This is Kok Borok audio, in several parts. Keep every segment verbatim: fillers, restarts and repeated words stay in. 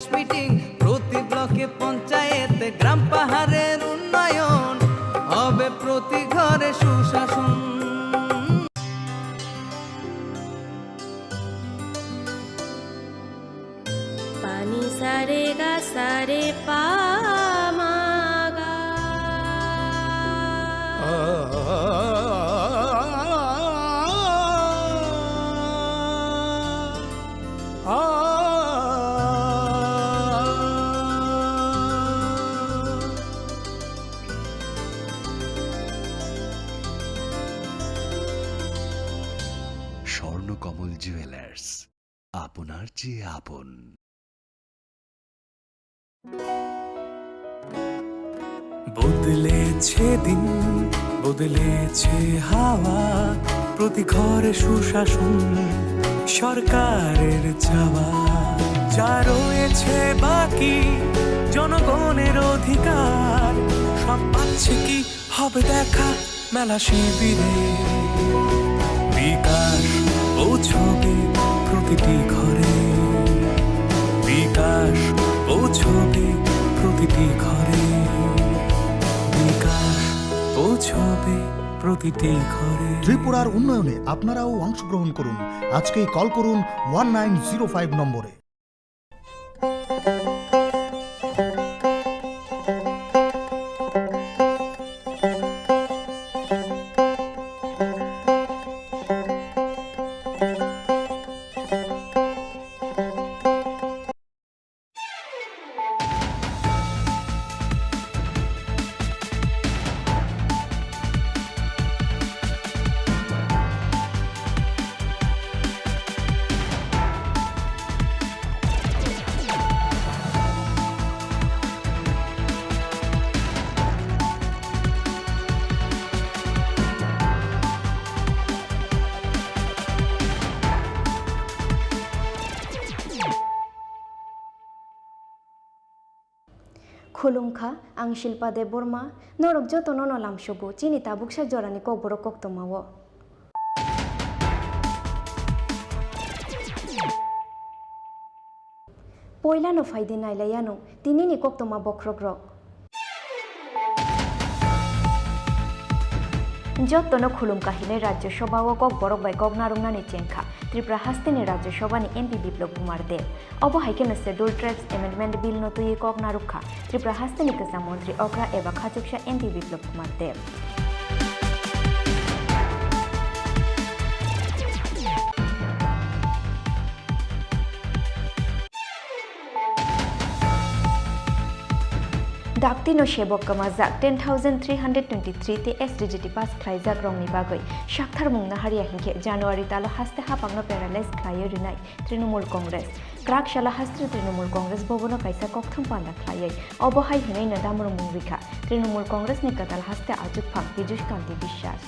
মিটিং, প্রতি ব্লকে পঞ্চায়েতে, গ্রাম পাহাড়ের উন্নয়ন, হবে প্রতি ঘরে সুশাসন। Pani sare ga sare pa ma ga. Swarnakamal jewellers, আপনার চেয়ে আপন। বদলেছে দিন, বদলেছে হাওয়া, প্রতি ঘরে সুশাসন সরকারের চাওয়া। যা রয়েছে বাকি জনগণের অধিকার, সব পাচ্ছে কি হবে দেখা মেলা শিবিরে। বিকাশ পৌঁছবে প্রতিটি ঘরে, বিকাশ পৌঁছবে প্রতিটি ঘরে, বিকাশ পৌঁছবে প্রতিটি ঘরে। ত্রিপুরার উন্নয়নে আপনারাও অংশগ্রহণ করুন। আজকেই কল করুন ওয়ান নাইন জিরো ফাইভ নম্বরে। Khulumkha, ang Shilpa Debbarma, norok jotono no lamsogo chini tabuksa jorani kokborok koktwmao. Poilano phaidi nailaianw tinini koktwma bokhrokrok. Jottono khulumkha hinwi Rajya Sabha o Kokborok bai kok narwknani chengkha Tripura hasteni Rajya Sabha ni M P Biplab Kumar Deb. Obo hai kheno Scheduled Tribes Amendment Bill no twiwi kok narwkha Tripura hasteni kwcham montri okra eba khachuksa M P Biplab Kumar Deb. Daktino sebok kwmajak ten thousand three hundred twenty-three tei S T G T pass khlaijak rokni bagwi saktharmung naharya hinkhe January talo haste haphangno paralyze khlaiwi rwnai Trinamool Congress. Kwrak salo haste Trinamool Congress bobono kaisa kokthum panda khlaiwi obo hai hinwino damrwngmung rwkha Trinamool Congress ni kwtal haste achukphang Piyush Kanti Biswas.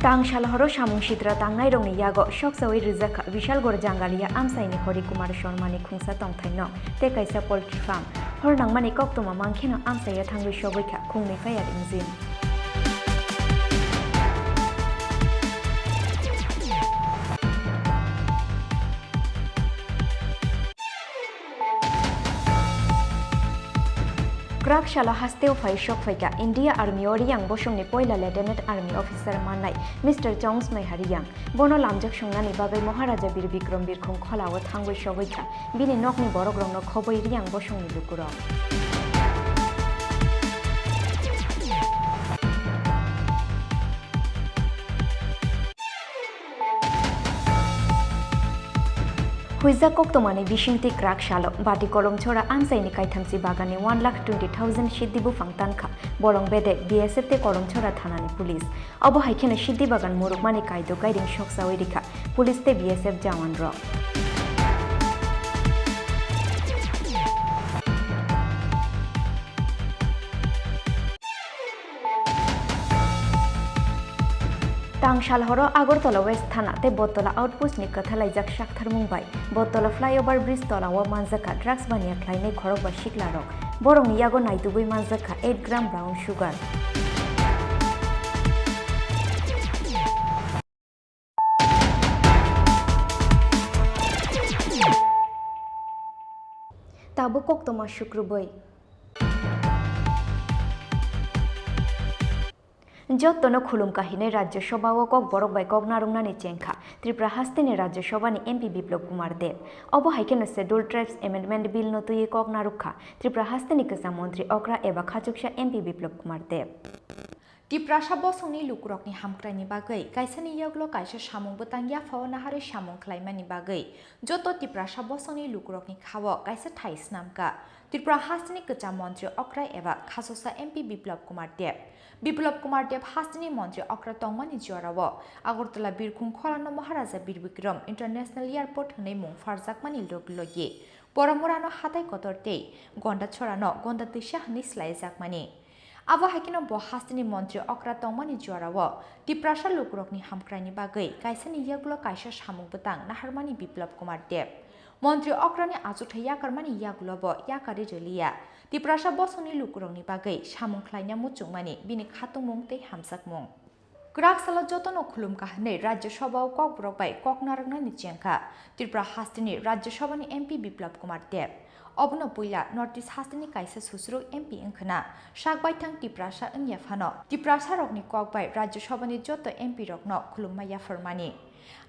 Tang salhoro samung sitra tangnairokni yago soksawi rwjakha Bishalgarh Jangalia amchaini Hari Kumar Sharmani khungsa tongthaino tei kaisa poultry farm. Hor nangmani koktwma mankheno amchaio thangwi sogwikha khungni fire engine. Kwrak salo hasteo phai sok phaikha India Army o Riyang bosongni poila Lieutenant Army Officer mannai Mister Chong Smaiha Riyang. Bono lamjak sungnani bagwi Maharaja Bir Bikram Birkhung Khola o thangwi sogwi kha bini nokni borokrokno khobwi Riyang bosongni lukurok. Huijak koktwmani bisingtwi kwrak salo Bati Kolomchora amchaini kaithamchi baganni one lakh twenty thousand siddhi buphang tankha bolong bedek B S F tei Kolomchora thanani police. Obo hai kheno siddhi bagan murukmani kaido kairing soksawi rikha police tei B S F jawan rok. Tang salhoro Agartala West Thana tei Bottola Outpost ni kwthalaijak saktharmung bai Bottola Flyover Bridge tola o manjakha drugs baniya khlainai khorokba sikla rok. Borokni yago naitugwi manjak kha eight gram brown sugar. Tabuk koktwma sukrubwi. Jottono khulumkha hinwi Rajya Sabha o Kokborok bai kok narwknani chengkha Tripura hasteni Rajya Sabha ni M P Biplab Kumar Deb. Obo hai kheno Scheduled Tribes Amendment Bill no twiwi kok narwkha Tripura hasteni kwcham montri okra eba khachuksa M P Biplab Kumar Deb. Tiprasa bosongni lukurokni hamkraini bagwi kaisani yagulo kaisa samung bwtang yaphao naharwi samung khlaimani bagwi joto Tiprasa bosongni lukurokni khao kaisa thai snamkha Tripura hasteni kwcham montri okra eba khachuksa M P Biplab Kumar Deb. Biplab Kumar Deb hasteni montri okra tongmani jorao Agartala birkhung khorano Maharaja Bir Bikram International Airport hwnwi mung pharjakmani logi logi Boramurano hatai kotor tei Gondachorano Gonda twisa hwnwi slaijakmani. Abo hai kheno bo hasteni montri okra tongmani jorao Tiprasa lukurokni hamkraini bagwi kaisani yagulo kaisa samung bwtang naharmani Biplab Kumar Deb. Montri okrani achukthai yakarmani yagulo bo yakarwi rwliya. Tiprasa bosongni lukurokni bagwi samung khlaina muchungmani bini khatungmung tei hamjakmung. Kwrak salo jotono khulumkha hwnwi Rajya Sabha o Kokborok bai kok narwknani chengkha Tripura hasteni Rajya Sabha ni M P Biplab Kumar Deb. Obono puila North East hasteni kaisa susuru M P wngkhwna sak baithang Tiprasa wngya phano Tiprasa rokni kok bai Rajya Sabha ni joto M P rokno khulumma yapharmani.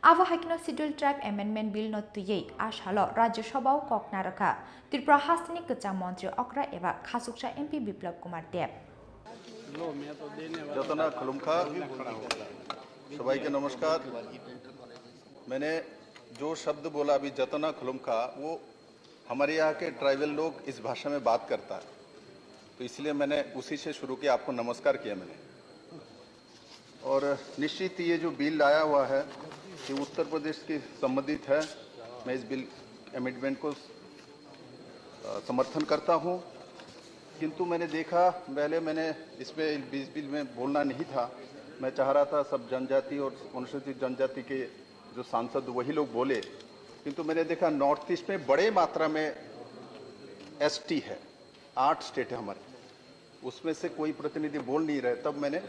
Abo hai kheno Scheduled Tribe Amendment Bill no twiwi a salo Rajya Sabha o kok narwkha Tripura hasteni kwcham montri okra eba khachuksa M P Biplab Kumar Deb. जतना खुलुमखा, सबाई के नमस्कार। मैंने जो शब्द बोला अभी, जतना खुलुमखा, वो हमारे यहाँ के ट्राइबल लोग इस भाषा में बात करता है, तो इसलिए मैंने उसी से शुरू किया, आपको नमस्कार किया मैंने। और निश्चित ये जो बिल आया हुआ है, ये उत्तर प्रदेश के संबंधित है। मैं इस बिल अमेंडमेंट को, अ, समर्थन करता हूँ, किंतु मैंने देखा, पहले मैंने इसमें, इस बिल में बोलना नहीं था। मैं चाह रहा था सब जनजाति और अनुसूचित जनजाति के जो सांसद, वही लोग बोले, किंतु मैंने देखा नॉर्थ ईस्ट में बड़े मात्रा में एसटी है, आठ स्टेट है हमारे, उसमें से कोई प्रतिनिधि बोल नहीं रहे, तब मैंने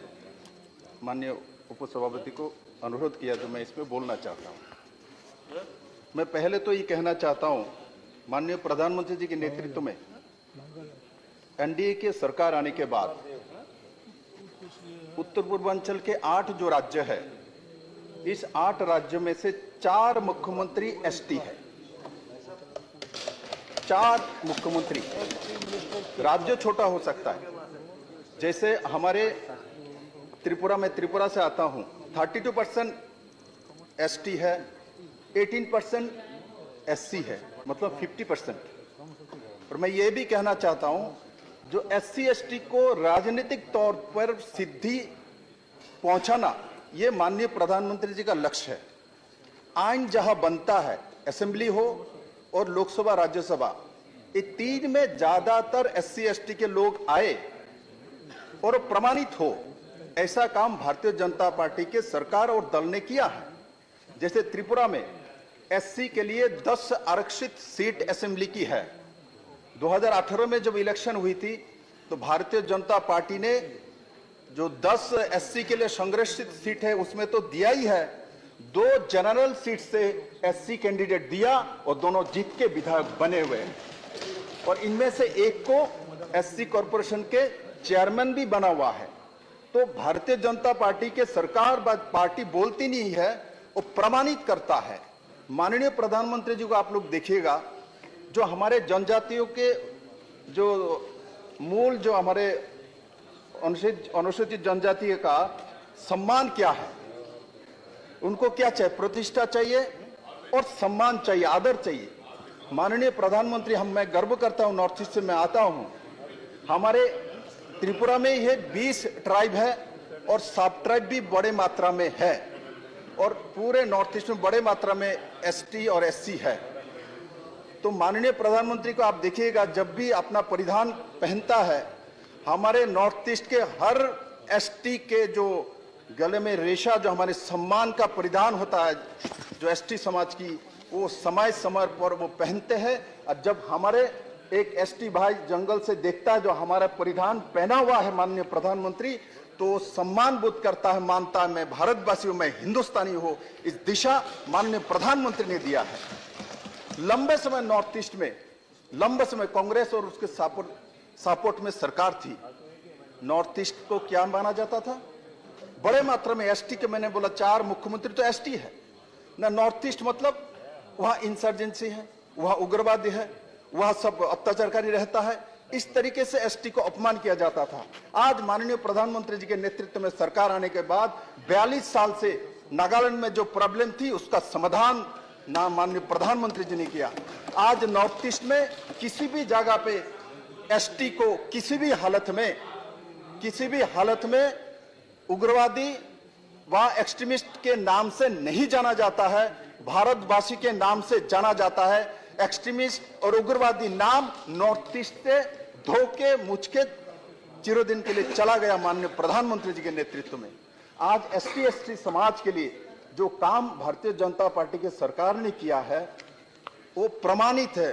माननीय उपसभापति को अनुरोध किया, जो मैं इसमें बोलना चाहता हूँ। मैं पहले तो ये कहना चाहता हूँ, माननीय प्रधानमंत्री जी के नेतृत्व में एनडीए के सरकार आने के बाद उत्तर पूर्वांचल के आठ जो राज्य है, इस आठ राज्यों में से चार मुख्यमंत्री एसटी है। चार मुख्यमंत्री। राज्य छोटा हो सकता है, जैसे हमारे त्रिपुरा में, त्रिपुरा से आता हूँ, थर्टी टू परसेंट एसटी है, एटीन परसेंट एससी है, मतलब फिफ्टी परसेंट। और मैं ये भी कहना चाहता हूँ, जो एससी एसटी को राजनीतिक तौर पर सिद्धि पहुंचाना, ये माननीय प्रधानमंत्री जी का लक्ष्य है। आइन जहां बनता है, असेंबली हो और लोकसभा, राज्यसभा, ये तीन में ज्यादातर एससी एसटी के लोग आए और प्रमाणित हो, ऐसा काम भारतीय जनता पार्टी के सरकार और दल ने किया है। जैसे त्रिपुरा में एससी के लिए दस आरक्षित सीट असेंबली की है। दो हज़ार अठारह में जब इलेक्शन हुई थी, तो भारतीय जनता पार्टी ने जो दस एससी के लिए संरक्षित सीट है, उसमें तो दिया ही है, दो जनरल सीट से एससी कैंडिडेट दिया और दोनों जीत के विधायक बने हुए हैं। और इनमें से एक को एससी कॉरपोरेशन के चेयरमैन भी बना हुआ है। तो भारतीय जनता पार्टी के सरकार व पार्टी बोलती नहीं है, वो प्रमाणित करता है। माननीय प्रधानमंत्री जी को आप लोग देखिएगा, जो हमारे जनजातियों के जो मूल, जो हमारे अनुसूचित, अनुसूचित जनजाति का सम्मान क्या है, उनको क्या चाहिए? प्रतिष्ठा चाहिए और सम्मान चाहिए, आदर चाहिए। माननीय प्रधानमंत्री, हम, मैं गर्व करता हूँ, नॉर्थ ईस्ट से मैं आता हूँ, हमारे त्रिपुरा में ये बीस ट्राइब है और सब ट्राइब भी बड़े मात्रा में है और पूरे नॉर्थ ईस्ट में बड़े मात्रा में एसटी और एससी है। तो माननीय प्रधानमंत्री को आप देखिएगा, जब भी अपना परिधान पहनता है, हमारे नॉर्थ ईस्ट के हर एसटी के जो गले में रेशा, जो हमारे सम्मान का परिधान होता है, जो एसटी समाज की, वो समय समय पर वो पहनते हैं। और जब हमारे एक एसटी भाई जंगल से देखता है जो हमारा परिधान पहना हुआ है माननीय प्रधानमंत्री, तो सम्मान बोध करता है, मानता है, मैं भारतवासी हूँ, मैं हिंदुस्तानी हूँ। इस दिशा माननीय प्रधानमंत्री ने दिया है। लंबे समय नॉर्थ ईस्ट में, लंबे समय कांग्रेस और उसके सपोर्ट सपोर्ट में सरकार थी। नॉर्थ ईस्ट को क्या माना जाता था? बड़े मात्रा में एसटी के, मैंने बोला, चार मुख्यमंत्री तो एसटी है ना। नॉर्थ ईस्ट मतलब वहाँ इंसर्जेंसी है, वहाँ उग्रवादी है, वहाँ सब अत्याचारकारी रहता है। इस तरीके से एसटी को अपमान किया जाता था। आज माननीय प्रधानमंत्री जी के नेतृत्व में सरकार आने के बाद बयालीस साल से नागालैंड में जो प्रॉब्लम थी, उसका समाधान ना माननीय प्रधानमंत्री जी ने किया। आज नॉर्थ ईस्ट में किसी भी जगह पे एसटी को किसी भी हालत में, किसी भी हालत में उग्रवादी व एक्सट्रीमिस्ट के नाम से नहीं जाना जाता है, भारतवासी के नाम से जाना जाता है। एक्सट्रीमिस्ट और उग्रवादी नाम नॉर्थ ईस्ट से धो के, मुछ के चिरदिन के लिए चला गया माननीय प्रधानमंत्री जी के नेतृत्व में। आज एसटी एसटी समाज के लिए जो काम भारतीय जनता पार्टी की सरकार ने किया है, वो प्रमाणित है।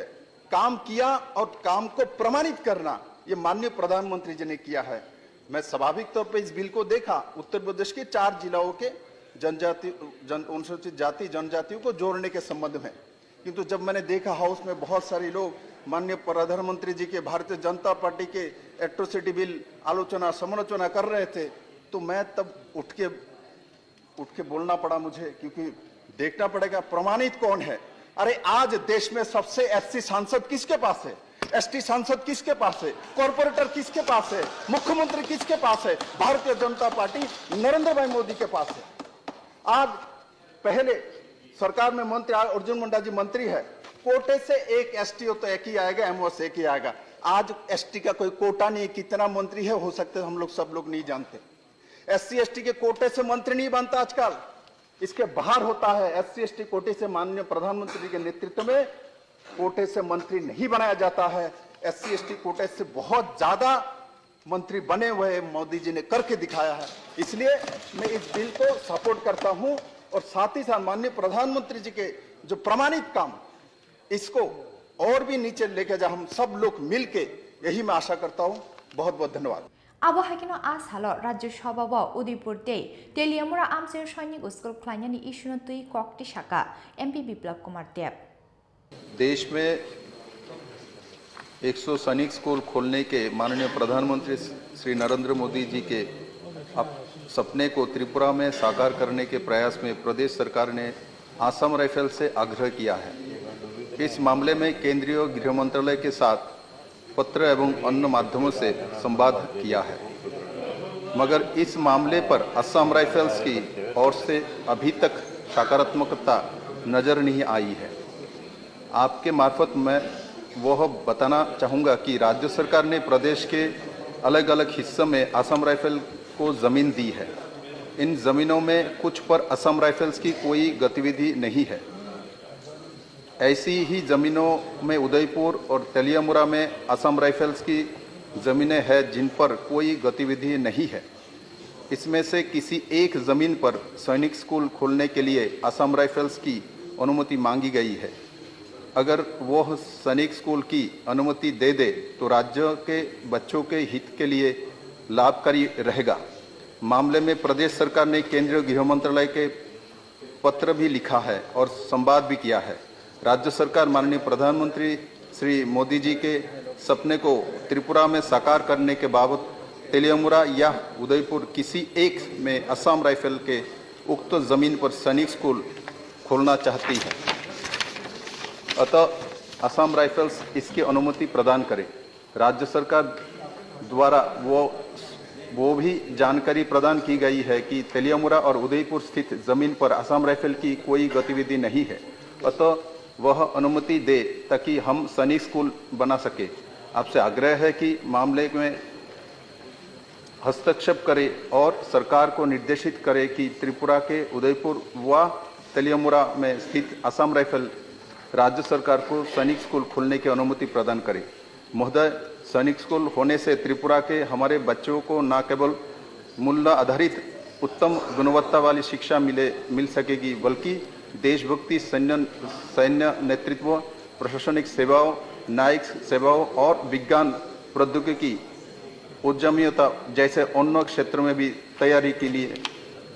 काम किया और काम को प्रमाणित करना, ये माननीय प्रधानमंत्री जी ने किया है। मैं स्वाभाविक तौर पे इस बिल को देखा, उत्तर प्रदेश के चार जिलाओं के जनजाति, जन, अनुसूचित जाति जनजातियों को जोड़ने के संबंध में, किंतु जब मैंने देखा हाउस में बहुत सारे लोग माननीय प्रधानमंत्री जी के, भारतीय जनता पार्टी के एट्रोसिटी बिल आलोचना समालोचना कर रहे थे, तो मैं तब उठ के उठ के बोलना पड़ा मुझे, क्योंकि देखना पड़ेगा प्रमाणित कौन है। अरे, आज देश में सबसे एससी सांसद किसके पास है? एसटी सांसद किसके पास है? कॉरपोरेटर किसके पास है? मुख्यमंत्री किसके पास है? भारतीय जनता पार्टी नरेंद्र भाई मोदी के पास है। आज पहले सरकार में मंत्री, आज अर्जुन मुंडा जी मंत्री है, कोटे से एक एसटी हो तो एक ही आएगा, एमओएस एक ही आएगा। आज एसटी का कोई कोटा नहीं, कितना मंत्री है, हो सकता है हम लोग, सब लोग नहीं जानते। एससी एसटी के कोटे से मंत्री नहीं बनता आजकल, इसके बाहर होता है। एससी एसटी कोटे से माननीय प्रधानमंत्री के नेतृत्व में कोटे से मंत्री नहीं बनाया जाता है। एससी एसटी कोटे से बहुत ज्यादा मंत्री बने हुए मोदी जी ने करके दिखाया है। इसलिए मैं इस बिल को सपोर्ट करता हूं और साथ ही साथ माननीय प्रधानमंत्री जी के जो प्रमाणित काम, इसको और भी नीचे लेके जा, हम सब लोग मिलके, यही मैं आशा करता हूं। बहुत बहुत धन्यवाद। Abo hai kheno a salo Rajya Sabha o Udaipur tei Teliamura amchaio Sainik School khlainani issue no twi kok tisaka M P Biplab Kumar Deb. देश में एक सौ सैनिक स्कूल खोलने के माननीय प्रधानमंत्री श्री नरेंद्र मोदी जी के अप-, सपने को त्रिपुरा में साकार करने के प्रयास में प्रदेश सरकार ने आसाम राइफल से आग्रह किया है। इस मामले में केंद्रीय गृह मंत्रालय के साथ पत्र एवं अन्य माध्यमों से संवाद किया है, मगर इस मामले पर असम राइफल्स की ओर से अभी तक सकारात्मकता नजर नहीं आई है। आपके मार्फत मैं वह बताना चाहूँगा कि राज्य सरकार ने प्रदेश के अलग-अलग हिस्सों में असम राइफल को जमीन दी है। इन जमीनों में कुछ पर असम राइफल्स की कोई गतिविधि नहीं है। ऐसी ही जमीनों में उदयपुर और तेलियामुरा में असम राइफल्स की जमीनें हैं, जिन पर कोई गतिविधि नहीं है। इसमें से किसी एक जमीन पर सैनिक स्कूल खोलने के लिए असम राइफल्स की अनुमति मांगी गई है। अगर वह सैनिक स्कूल की अनुमति दे दे, तो राज्य के बच्चों के हित के लिए लाभकारी रहेगा। मामले में प्रदेश सरकार ने केंद्रीय गृह मंत्रालय के पत्र भी लिखा है और संवाद भी किया है। राज्य सरकार माननीय प्रधानमंत्री श्री मोदी जी के सपने को त्रिपुरा में साकार करने के बाबत तेलियामुरा या उदयपुर किसी एक में असम राइफल के उक्त जमीन पर सैनिक स्कूल खोलना चाहती है। अतः असम राइफल्स इसकी अनुमति प्रदान करे। राज्य सरकार द्वारा वो, वो भी जानकारी प्रदान की गई है कि तेलियामुरा और उदयपुर स्थित जमीन पर असम राइफल की कोई गतिविधि नहीं है, अतः वह अनुमति दे ताकि हम सैनिक स्कूल बना सके। आपसे आग्रह है कि मामले में हस्तक्षेप करे और सरकार को निर्देशित करे कि त्रिपुरा के उदयपुर व तेलियामुरा में स्थित असम राइफल राज्य सरकार को सैनिक स्कूल खोलने की अनुमति प्रदान करे। महोदय, सैनिक स्कूल होने से त्रिपुरा के हमारे बच्चों को न केवल मूल्य आधारित उत्तम गुणवत्ता वाली शिक्षा मिले, मिल सकेगी, बल्कि देशभक्ति, सैन्य, सैन्य नेतृत्व, प्रशासनिक सेवाओं न्यायिक सेवाओं और विज्ञान प्रौद्योगिकी उद्यमिता जैसे अन्य क्षेत्र में भी तैयारी के लिए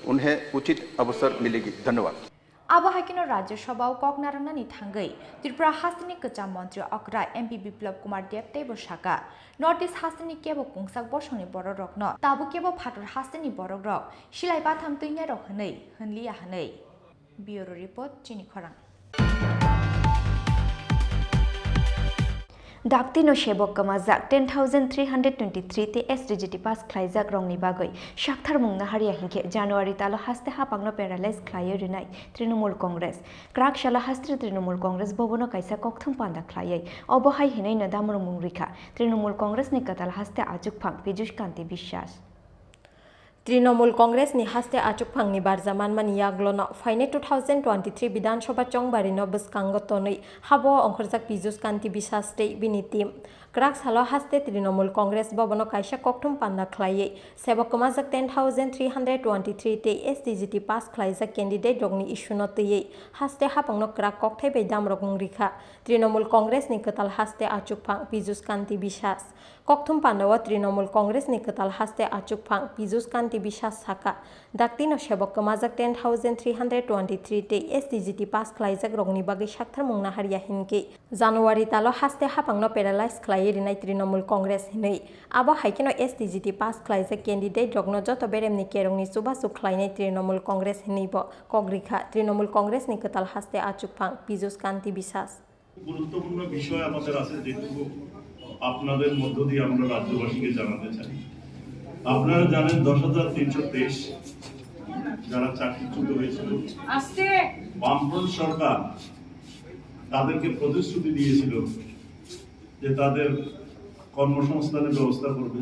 उन्हें उचित अवसर मिलेगी। धन्यवाद। Abo hai kheno Rajya Sabha o kok narwknani thangwi Tripura hasteni kwcham montri okra M P Biplab Kumar Deb teibo saka, North East hasteni kebo kungsak bosongni bororokno tabuk kebo phator hasteni borokrok silai batham twinairok hwnwi hwnliya hwnwi. Bureau Report, Chini Khorang. Daktino sebok kwmajak ten thousand three hundred twenty-three tei S T G T pass khlaijak rokni bagwi saktharmung naharya hinkhe January talo haste hapangno paralyze khlaiwi rinai Trinamool Congress. Kwrak salo haste Trinamool Congress bobono kaisa kokthum panda khlaiwi obo hai hinwino damrwngmung rikha Trinamool Congress ni kwtal haste achukphang Piyush Kanti Biswas. Trinamool Congress ni haste achukphangni barja manmani yaglono phainai two thousand twenty-three Bidhan Sabha chongbarino bwskango tonwi habo ongkhorjak Piyush Kanti Biswas tei bini team. Kwrak salo haste Trinamool Congress bobono kaisa kokthum panda khlaiwi sebok kwmajak ten thousand three hundred twenty-three tei S T G T pass khlaijak candidate rokni issue no twiwi haste hapangno kwrak kokthai bai damrokmung rikha Trinamool Congress ni kwtal haste achukphang Piyush Kanti Biswas. Kokthum pandao Trinamool Congress ni kwtal haste achukphang Piyush Kanti Biswas saka, daktino sebok kwmajak ten thousand three hundred twenty-three tei S T G T pass khlaijak rokni bagwi saktharmung naharya hinkhe January talo haste hapangno paralyze khlaiwi rinai Trinamool Congress hinwi. Abo hai kheno S T G T pass khlaijak candidate rokno joto beremni kerongni chubachu khlainai Trinamool Congress hinwibo kok rikha Trinamool Congress ni kwtal haste achukphang Piyush Kanti Biswas. গুরুত্বপূর্ণ বিষয় আমাদের আছে, যেটুকু আপনাদের মধ্য দিয়ে আমরা রাজ্যবাসীকে জানাতে চাই। আপনারা জানেন, দশ হাজার তিনশো তেইশ যারা চাকরিচ্যুত হয়েছিল, আস্তে। বামফ্রন্ট সরকার তাদেরকে প্রতিশ্রুতি দিয়েছিল যে তাদের কর্মসংস্থানের ব্যবস্থা করবে,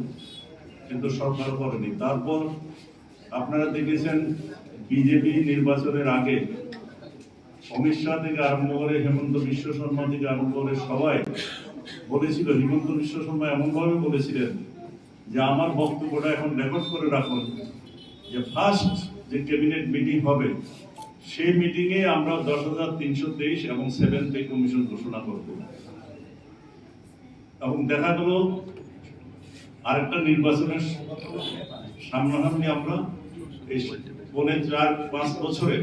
কিন্তু সরকার করেনি। তারপর আপনারা দেখেছেন, বিজেপি নির্বাচনের আগে অমিত শাহ থেকে আরম্ভ করে, হিমন্ত বিশ্ব শর্মা থেকে আরম্ভ করে সবাই বলেছিল, হিমন্ত বিশ্ব শর্মা এমনভাবে বলেছিলেন যে আমার বক্তব্যটা এখন রেকর্ড করে রাখুন, যে ফার্স্ট যে ক্যাবিনেট মিটিং হবে, সেই মিটিংয়ে আমরা দশ হাজার তিনশো তেইশ এবং সেভেন পে কমিশন ঘোষণা করব। এবং দেখা গেল আরেকটা নির্বাচনের সামনাসামনি আমরা এই পৌনে চার পাঁচ বছরে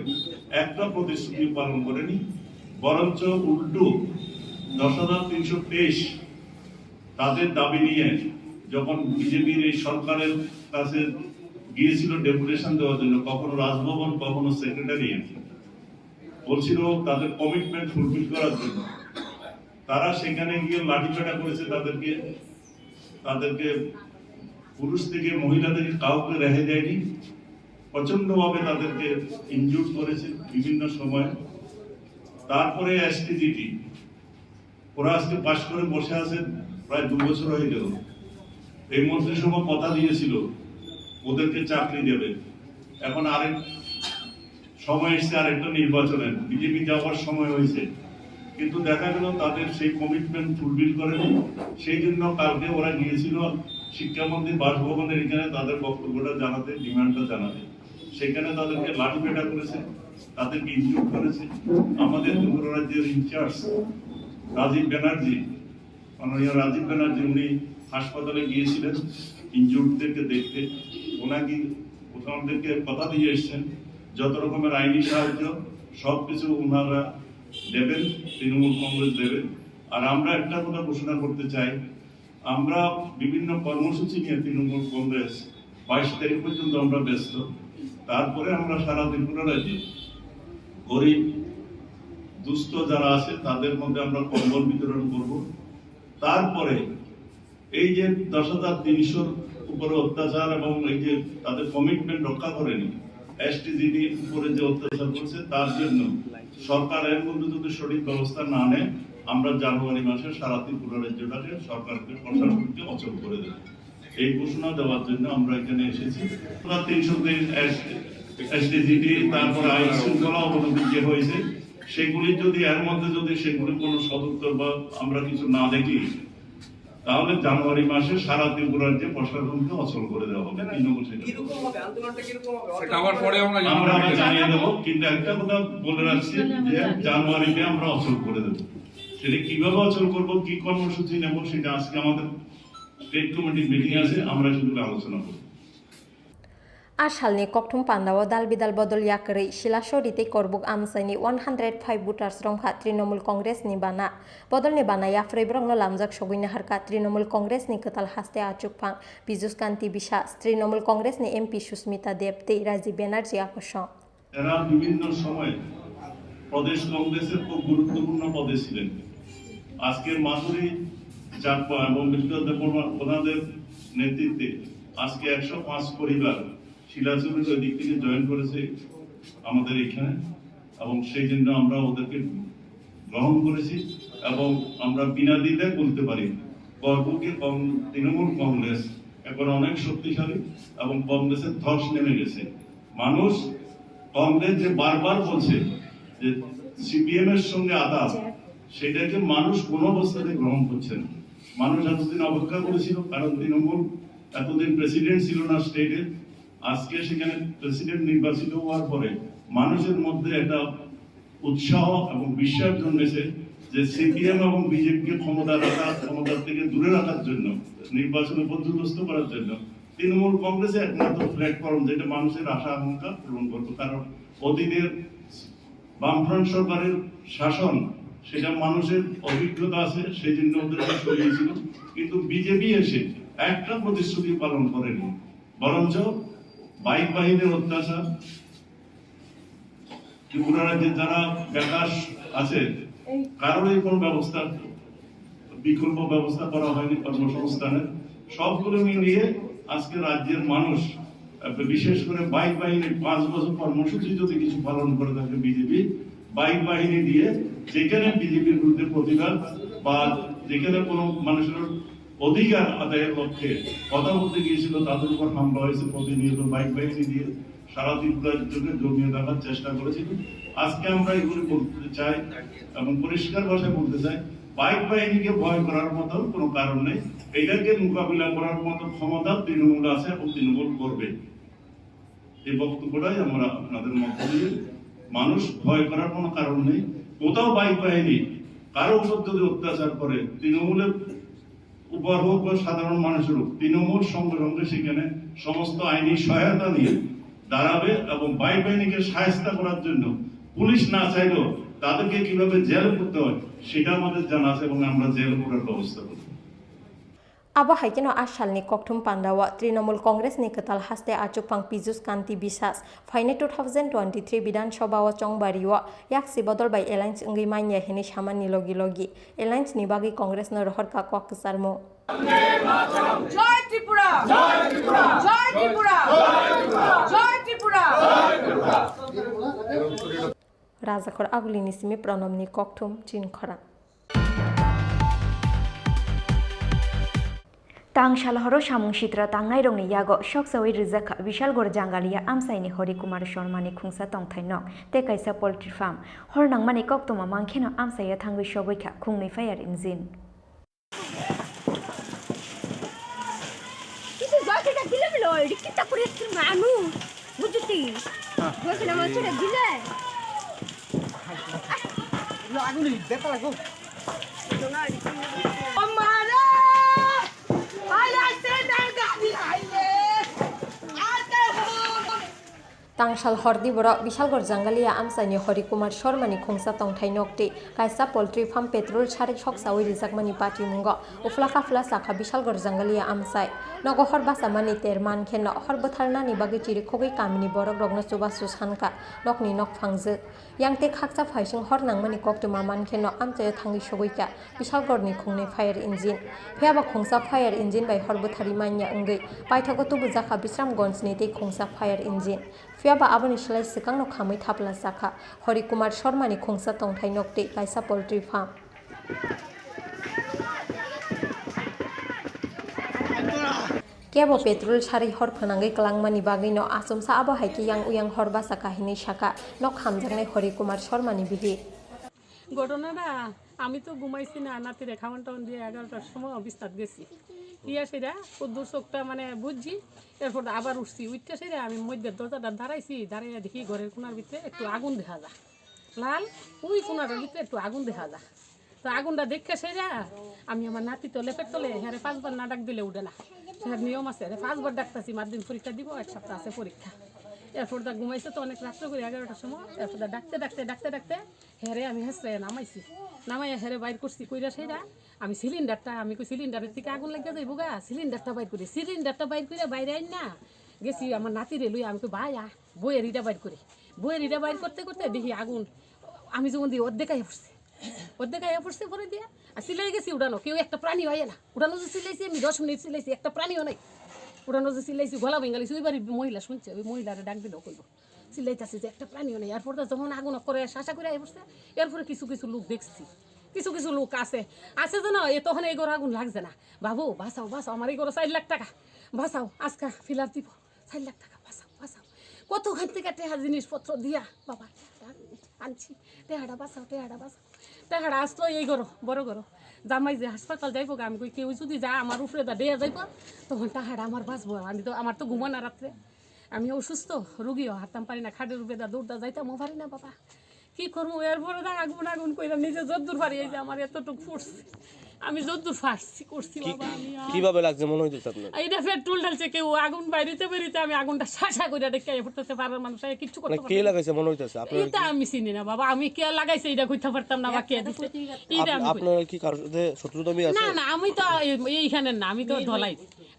একটা প্রতিশ্রুতি পালন করেনি, বরঞ্চ উল্টো দশ হাজার তিনশো তেইশ তাদের দাবি নিয়ে যখন বিজেপির এই সরকারের কাছে গিয়েছিল ডেপুটেশন দেওয়ার জন্য, কখনো রাজভবন, কখনো সেক্রেটারিয়েট, বলছিল তাদের কমিটমেন্ট ফুলফিল করার জন্য। তারা সেখানে গিয়ে লাঠিপেটা করেছে তাদেরকে, তাদেরকে পুরুষ থেকে মহিলা থেকে কাউকে রেহাই দেয়নি, প্রচণ্ডভাবে তাদেরকে ইনজুর করেছে বিভিন্ন সময়। তারপরে এসটিজিটি, ওরা আজকে পাশ করে বসে আছে, প্রায় দু বছর হয়ে গেল। এই মন্ত্রিসভা কথা দিয়েছিল ওদেরকে চাকরি দেবে, এখন আরেক সময় এসছে আরেকটা নির্বাচনের, বিজেপি যাওয়ার সময় হয়েছে, কিন্তু দেখা গেল তাদের সেই কমিটমেন্ট ফুলফিল করেনি। সেই জন্য কালকে ওরা গিয়েছিল শিক্ষামন্ত্রী বাসভবনের এখানে তাদের বক্তব্যটা জানাতে, ডিমান্ডটা জানাতে। সেখানে তাদেরকে লাঠিপেটা করেছে, তাদেরকে ইনজুর করেছে। আমাদের ত্রিপুরা রাজ্যের ইনচার্জ রাজীব ব্যানার্জি, মাননীয় রাজীব ব্যানার্জি, উনি হাসপাতালে গিয়েছিলেন ইনজুরদেরকে দেখতে। ওনাকে, ওনাদেরকে কথা দিয়ে এসছেন, যত রকমের আইনি সাহায্য সব কিছু ওনারা দেবেন, তৃণমূল কংগ্রেস দেবেন। আর আমরা একটা কথা ঘোষণা করতে চাই, আমরা বিভিন্ন কর্মসূচি নিয়ে তৃণমূল কংগ্রেস বাইশ তারিখ পর্যন্ত আমরা ব্যস্ত। তারপরে আমরা সারা ত্রিপুরা রাজ্যে গরিব দুস্থ যারা আছে তাদের মধ্যে আমরা কম্বল বিতরণ করব। তারপরে এই যে দশ হাজার তিনশোর উপরে অত্যাচার এবং এই যে তাদের কমিটমেন্ট রক্ষা করেনি, এসটিজিডির উপরে যে অত্যাচার করছে, তার জন্য সরকার এর মধ্যে যদি সঠিক ব্যবস্থা না নেয়, আমরা জানুয়ারি মাসে সারা ত্রিপুরা রাজ্যটাকে সরকারকে, প্রশাসনকে অচল করে দেব। এই ঘোষণা দেওয়ার জন্য আমরা এখানে এসেছি। আমরা তিনশো দিন এস-, এসটিজিডি, তারপরে আইন শৃঙ্খলা অবনতি যে হয়েছে, সেগুলি যদি এর মধ্যে যদি সেগুলি কোনো সদুত্তর বা আমরা কিছু না দেখি, তাহলে জানুয়ারি মাসে সারা ত্রিপুরার যে প্রশাসনকে অচল করে দেওয়া হবে। তৃণমূল সেটা। কিরকম হবে? আন্দোলনটা কিরকম হবে? সেটা আবার পরে আমরা জানাবো। আমরা আবার জানিয়ে দেবো, কিন্তু একটা কথা বলে রাখছি যে জানুয়ারিতে আমরা অচল করে দেবো। এটা কিভাবে অচল করব, কি কর্মসূচি নেব, সেটা আজকে আমাদের স্টেট কমিটির মিটিং আছে, আমরা সেগুলো আলোচনা করব। A salni kokthum pandao dal bidal bodol yakarwi Silasori tei Korbuk amchaini one hundred five voters romkha Trinamool Congress ni bana. Bodolni bana yapharwi borokno lamjak sogwi naharkha Trinamool Congress ni kwtal haste achukphang Pijus Kanti Biswas, Trinamool Congress ni M P Susmita Deb tei Rajiv Banerjee akosong. এরা বিভিন্ন সময় প্রদেশ কংগ্রেসের খুব গুরুত্বপূর্ণ পদে ছিলেন। আজকে মাধুরী চাকমা এবং বিষ্ণুদেব বর্মা ওনাদের নেতৃত্বে আজকে একশো পাঁচ পরিবার শিলাচরের ওই দিক থেকে জয়েন করেছে আমাদের এখানে, এবং সেই জন্য আমরা ওদেরকে গ্রহণ করেছি এবং আমরা বিনা দ্বিধায় বলতে পারি, কর্মকে কং-, তৃণমূল কংগ্রেস এখন অনেক শক্তিশালী এবং কংগ্রেসের ধস নেমে গেছে। মানুষ কংগ্রেস যে বারবার বলছে যে সিপিএম এর সঙ্গে আতাত, সেটাকে মানুষ কোনো অবস্থাতে গ্রহণ করছে না। মানুষ এতদিন অপেক্ষা করেছিল, কারণ তৃণমূল এতদিন প্রেসিডেন্ট ছিল না স্টেটে। আজকে সেখানে প্রেসিডেন্ট নির্বাচিত হওয়ার পরে মানুষের মধ্যে একটা উৎসাহ এবং বিশ্বাস জন্মেছে যে সিপিএম এবং বিজেপিকে ক্ষমতা রাখা, ক্ষমতা থেকে দূরে রাখার জন্য, নির্বাচনে পর্যদস্ত করার জন্য তৃণমূল কংগ্রেসে একমাত্র প্ল্যাটফর্ম, যেটা মানুষের আশা আকাঙ্ক্ষা পূরণ করবে। কারণ অতীতের বামফ্রন্ট সরকারের শাসন, সেটা মানুষের অভিজ্ঞতা আছে, সেই জন্য ওদেরকে সরিয়েছিল। কিন্তু বিজেপি এসে একটা প্রতিশ্রুতি পালন করেনি, বরঞ্চ বাইক বাহিনীর অত্যাচার, ত্রিপুরা রাজ্যে যারা বেকার আছে, কারোরই কোনো ব্যবস্থা, বিকল্প ব্যবস্থা করা হয়নি কর্মসংস্থানের। সবগুলো মিলিয়ে আজকে রাজ্যের মানুষ, আহ, বিশেষ করে বাইক বাহিনী পাঁচ বছর কর্মসূচি যদি কিছু পালন করে থাকে বিজেপি, বাইক বাহিনী দিয়ে যেখানে বিজেপির বিরুদ্ধে প্রতিবাদ বা যেখানে কোনো মানুষের অধিকার আদায়ের লক্ষ্যে কথা বলতে গিয়েছিল, তাদের উপর হামলা হয়েছে। প্রতিনিয়ত বাইক বাহিনী দিয়ে সারা ত্রিপুরা রাজ্যকে জমিয়ে রাখার চেষ্টা করেছিল। আজকে আমরা এগুলি বলতে চাই এবং পরিষ্কার ভাষায় বলতে চাই, বাইক বাহিনীকে ভয় করার মতো কোনো কারণ নেই। এটাকে মোকাবিলা করার মতো ক্ষমতা তৃণমূল আছে এবং তৃণমূল করবে। এই বক্তব্যটাই আমরা আপনাদের মধ্য দিয়ে, মানুষ ভয় করার কোনো কারণ নেই। কোথাও বাইক বাহিনী কারো উপর যদি অত্যাচার করে, তৃণমূলের উপর হোক বা সাধারণ মানুষের হোক, তৃণমূল সঙ্গে সঙ্গে সেখানে সমস্ত আইনি সহায়তা নিয়ে দাঁড়াবে এবং বাইক বাহিনীকে সাহায্য করার জন্য পুলিশ না চাইলেও তাদেরকে কিভাবে জেল করতে হয় সেটা আমাদের জানা আছে এবং আমরা জেল করার ব্যবস্থা করব। Abo hai kheno a salni kokthum pandao Trinamool Congress ni kwtal haste achukphang Pijus Kanti Biswas phainai two thousand twenty-three Bidhan Sabha o chongbario yaksi bodol bai alliance wngwi manya hinwi samani logi logi alliance ni bagwi Congress no rohorkha kok kwcharmung. Joy ত্রিপুরা, Joy ত্রিপুরা, Joy ত্রিপুরা, Joy Tripura. Rajakhor Agulini simi Pranamni kokthum Chinkhorang. Tang salhoro samung sitra tangnairokni yago soksawi rijak kha Bishalgarh Jangalia amchaini Hori Kumar Sharmani khungsa tongthai nok tei kaisa poultry farm. Hor nangmani koktwma mankhe no amchaio thangwi sogwi kha khungnwi fire engine. Itu jai kita gila bilo, di kita kulit kena anu, bujuti. Jai kena macam dah gila. Lo aku ni, beta lagu. Amara, ala senda gani aile. Ada. Tangsal hordi borok Bishalgarh Jangalia amchaini Hori Kumar Sharmani khungsa tongthai noktwi kaisa poultry farm petrol sarwi soksawi rijakmani patimungo uphla kaphla sakha Bishalgarh Jangalia amchai. Nogo hor bachamani ter mankhe no hor bwtharnani bagwi chirikhogwi kamini borokrokno chubachu sankha, nokni nok phangjwk. Yang tei khaksa phaising hor nangmani koktwma mankhe no amchaio thangwi sogwikha Bishalgarhni khungnwi fire engine. Phiyaba khungsa fire engine bai hor bwtharwi manya wngwi paithago tubujakha Bisramganjni tei khungsa fire engine. Phiyaba aboni slai swkangno khamwi thapla sakha Hori Kumar Sharmani khungsa tongthai noktwi kaisa poultry farm. Kebo petrol sarwi hor phwnangwi kwlangmani bagwino achomsa abo hai khe yang uyang hor bachakha hinwi sakha nok hamjaknai Hori Kumar Sharmani bihik. ঘটনাটা আমি তো ঘুমাইছি না, নাতিরে খাওয়ান টাওয়ান দিয়ে এগারোটার সময় বিছনাত গেছি। গিয়া সেটা কদ্দুর চোখটা মানে বুঝছি, এরপর আবার উঠছি। উঠতে সেটা আমি মধ্যের দরজাটা দাঁড়াইছি, দাঁড়াইয়া দেখি ঘরের কোনার ভিতরে একটু আগুন দেখা যায়, লাল ওই কোনাটার ভিতরে একটু আগুন দেখা যায়। তো আগুনটা দেখে সেরা আমি আমার নাতি তলে পেট তলে হেরে পাঁচবার না ডাক দিলে উঠে না। হের নিয়ম আছে, হেরে পাঁচবার ডাকতেছি, মার দিন পরীক্ষা দিব, এক সপ্তাহ আছে পরীক্ষা। এরপর দা ঘুমাইছে তো অনেক রাত্রে করে এগারোটার সময়, এরপর দা ডাকতে ডাকতে ডাকতে ডাকতে হেরে আমি হেসরে নামাইছি। নামাইয়া হেরে বাইর করছি কইরা সেরা আমি সিলিন্ডারটা, আমি কই সিলিন্ডারের থেকে আগুন লাগিয়া যাইবো গা, সিলিন্ডারটা বাইর করি, সিলিন্ডারটা বাইর করে বাইরে আইন না গেছি আমার নাতিরে লই। আমি কই ভাই আ, বইয়ের ইটা বাইর করি। বইয়ের ইটা বাইর করতে করতে দেখি আগুন, আমি যেমন দিই অর্ধেক আইয়া পড়ছে, অর্ধেক আইয়া পড়ছে পরে দিয়া আর সিলাই গেছি উড়ানো, কেউ একটা প্রাণী হয় না। উড়ানো যে সিলাইছি আমি দশ মিনিট সিলাইছি, একটা প্রাণীও নাই। উড়ানো যে সিলাইছি গলা ভেঙে গেছি, ওই বাড়ির মহিলা শুনছে, ওই মহিলারে ডাক দিল কইব সিলাইতেছি যে একটা প্রাণীও নাই। এরপর তো যখন আগুন করে শাসা করে আইয়া পড়ছে, এরপরে কিছু কিছু লোক দেখছি, কিছু কিছু লোক আছে, আছে যে না, এ তখন এই ঘরে আগুন লাগছে না। বাবু বাঁচাও, বাঁচাও, আমার এই ঘরে চার লাখ টাকা, বাঁচাও, আজকে ফিলার দিব। চার লাখ টাকা বাঁচাও, বাঁচাও। কতখান থেকে টেহা জিনিসপত্র দিয়া বাবা টেহাটা আনছি, টেহাটা বাঁচাও, টেহাটা বাঁচাও। টেহাটা আসলো এই ঘরো, বড় ঘরো। জামাই যে হাসপাতাল যাইবো গা, আমি কই কেউ যদি যা আমার উপরে দা দেয়া যাইবো, তখন টেহাটা আমার বাঁচবো। আমি তো, আমার তো ঘুমানা রাত্রে, আমি অসুস্থ রুগীও, হাঁটতাম পারি না, খাটের উপরে দা দৌড় দা যাইতামও পারি না বাবা। কি করবো? এরপরে দা আগুন আগুন কইরা নিজে যদ্দূর পারি, এই যে আমার এতটুকু ফুটছে, আমি যদ্দূর পারছি করছি কি-, বাবা। আমি আর কিভাবে লাগছে মনে হইতেছে আপনার? এইটা পেট্রোল ঢালছে কেউ, আগুন বাইরিতে বাইরিতে আমি আগুনটা সাসা কইরা ডেকে ফুটতেছে, পাড়ার মানুষ আইয়া কিচ্ছু করতে না, পারে কে না। লাগাইছে মনে হইতেছে আপনার? এটা আমি চিনি না বাবা, আমি কে লাগাইছে এটা কইতে পারতাম না বা কে দিছে, এটা আপ-, আমি কই- আপনার কি কারোর সাথে শত্রুতা মিল না, আছে? না, আমি তো এই-, এইখানে না, আমি তো ধলাই।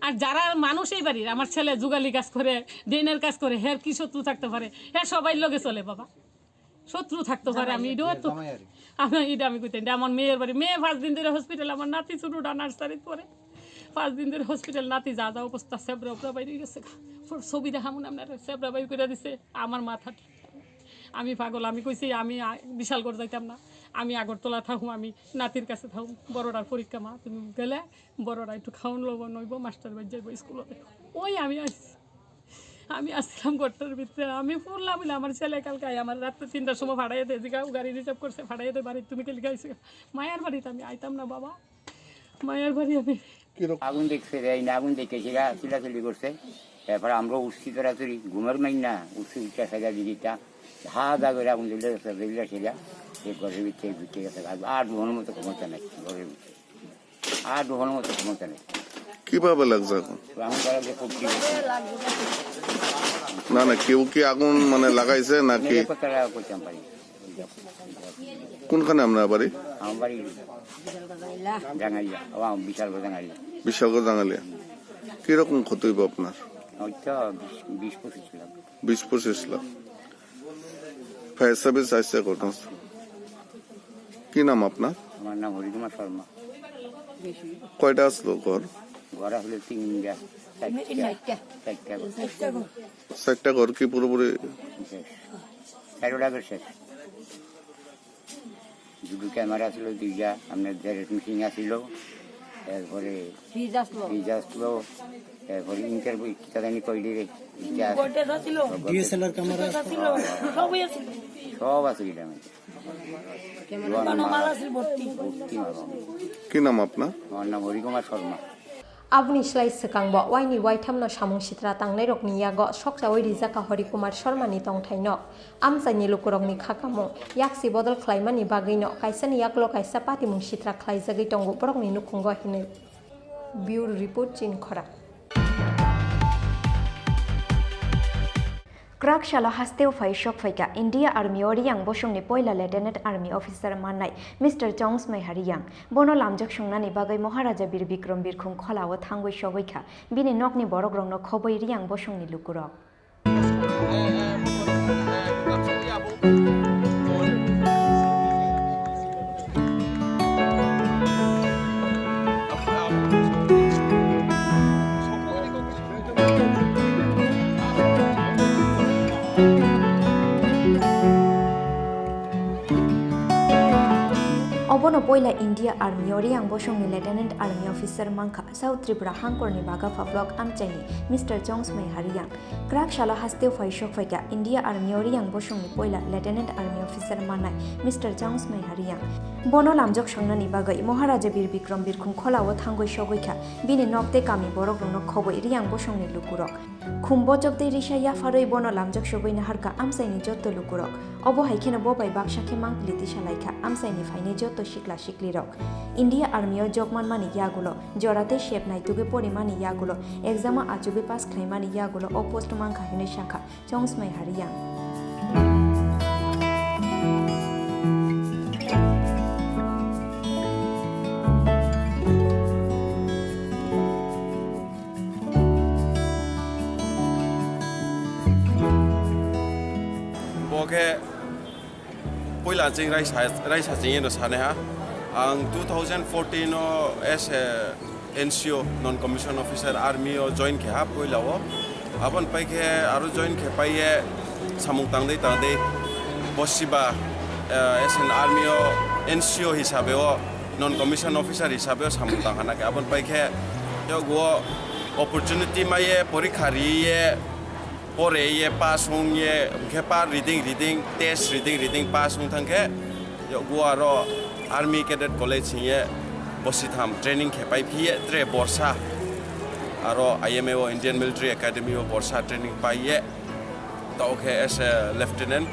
আর যারা মানুষ এই বাড়ির, আমার ছেলে জুগালি কাজ করে, ড্রেনের কাজ করে, হের কি শত্রু থাকতে পারে? হ্যাঁ, সবাই লগে চলে বাবা। শত্রু থাকতো পারে, আমি এটাও তো, জামাই আর কি। আমি এটা আমি কইতে, এটা আমার মেয়ের বাড়ি। মেয়ে পাঁচ দিন ধরে হসপিটাল, আমার নাতি ছোটটা নার্সারিত পড়ে। পাঁচ দিন ধরে হসপিটাল, নাতি যা যা অবস্থা, সেবরা উপরা বাইরে গেছে গা। ফোর ছবি দেখামু না আপনারে, সেবরা বাইর করে দিছে আমার মাথাটা। আমি পাগল, আমি কইছি, "আমি আ-, বিশালগড় যাইতাম না, আমি আগরতলা থাকুম, আমি নাতির কাছে থাকুম, বড়টার পরীক্ষা মা, তুমি গেলে বড়টা একটু খাওন লব নইব, মাস্টার বাড়ি যাইব স্কুলে।" ওই আমি আইছি। আমি আসছিলাম ঘরটার ভিতরে, আমি পড়লাম বলে আমার ছেলে কালকে আই-, আমার রাত্রে তিনটার সময় ফাড়াইয়া দেয়, জিগা গাড়ি রিজার্ভ করছে, ফাড়াইয়া দেয় বাড়ি, তুমি কে লিখে আইসো? মায়ার বাড়িতে আমি আইতাম না বাবা, মায়ার বাড়ি আমি। কিরকম? আগুন দেখছে রে, এই না আগুন দেখে সেটা চিল্লাচিল্লি করছে। এরপরে আমরা উঠছি তোরাতুরি, ঘুমের মাইন না, উঠছি উঠতে সেটা দিদিটা ধা ধা করে আগুন জ্বলে গেছে, জ্বলে সেটা এই ঘরের ভিতরে ঢুকে গেছে। আর আট ঘন্টার মতো ঘুমাতে নাই ঘরের ভিতরে। আর দোকানের মতো ক্ষমতা নেই। কিভাবে লাগছে এখন? আমি তারা যে খুব ঠিক আছে। না, না, কেউ কি আগুন মানে লাগাইছে নাকি? নিরাপত্তা করতাম পারি। কোনখানে আপনার বাড়ি? আমার বাড়ি জাঙ্গালিয়া, ও, বিশালগড় জাঙ্গালিয়া। বিশালগড় জাঙ্গালিয়া। কিরকম ক্ষতি হইব আপনার? ওই তো বিশ, বিশ পঁচিশ লাখ। বিশ পঁচিশ লাখ। ফায়ার সার্ভিস আসছে ঘটনা। কি নাম আপনার? আমার নাম হরিকুমার শর্মা। কয়টা আসলো ঘর? ঘর আসলে তিনটা, চারটা, চারটা ঘর। চারটা ঘর। চারটা ঘর কি পুরোপুরি? শেষ। চারোটা ঘর শেষ। দুটো ক্যামেরা ছিল, দুইটা আপনার জেরক্স মেশিন আছিল, এরপরে ফ্রিজ আসলো। ফ্রিজ আসলো, এরপরে ইন্টারভিউ কিতা জানি কইলি রে, ইটা আছে। গডরেজ আছিল। ডিএসএলআর ক্যামেরা আছিল। সবই আছিল। সব আছে এটা আমি। ক্যামেরা দোকান মাল আছিল ভর্তি। ভর্তি মাল। কি নাম আপনার? আমার নাম হরিকুমার Sharma. Aboni slai swkangbo waini waithamno samung sitra tangnairokni yago sokchaui rijak kha Hori Kumar Sharmani tongthaino. Amchaini lukurokni kha kamung yaksi bodol khlaimani bagwino kaisani yaklo kaisa patimung sitra khlaijagwi tongo borokni nukhungo hinwi. Bureau Report, Chini Khorang. Kwrak salo hasteo phai sok phaikha India Army o Riyang bosongni poila Lieutenant Army Officer mannai Mister Chong Smaiha Riyang. Bono lamjak songnani bagwi Maharaja Bir Bikram Birkhung Khola o thangwi sogwi kha. Bini nokni borokrokno khobwi Riyang bosongni lukurok. Obono poila India Army o Riyang bosongni Lieutenant Army Officer mankha South Tripura hangkorni Bagapha block amchaini Mister Chong Smaiha Riyang. Kwrak salo hasteo phai sok phaikha India Army o Riyang bosongni poila Lieutenant Army Officer mannai Mister Chong Smaiha Riyang. Bono lamjak songnani bagwi Maharaja Bir Bikram Birkhung Khola o thangwi sogwi kha, bini nok tei kami borokrokno khobwi Riyang bosongni lukurok. Khum bochok tei risa yapharwi bono lamjak sogwi naharkha amchaini jotto lukurok. Obo hai kheno bo bai baksa khe mangpili tisa laikha amchaini phainai jotto sikla siklirok. India Army o job manmani yagulo, jora tei sep naitugwi porimani yagulo, exam o achugwi pass khlaimani yagulo o post mankha hinwi sakha Chongsmai Hariyang. Bo khe puila chwng raisa, raisa chwngno sanai ha. Ang two thousand fourteen o as a N C O, non commission officer, army o join khe ha puila o. Aboni pai khe aro join khe pai ye samung tangdwi tangdwi bosiba, eh, as an army o N C O hisabe o non commission officer hisabe o samung tang hana khe. Aboni pai khe yogo opportunity mai ye porikha ri ye pore ye pass wng ye, hwnkhe pa reading, reading, test reading, reading pass wng thang khe, yo, Goa ro Army Cadet College hing ye bosi tham training khe pai phi ye, tre borsa aro I M A o, Indian Military Academy o borsa training pai ye, tao khe as a lieutenant,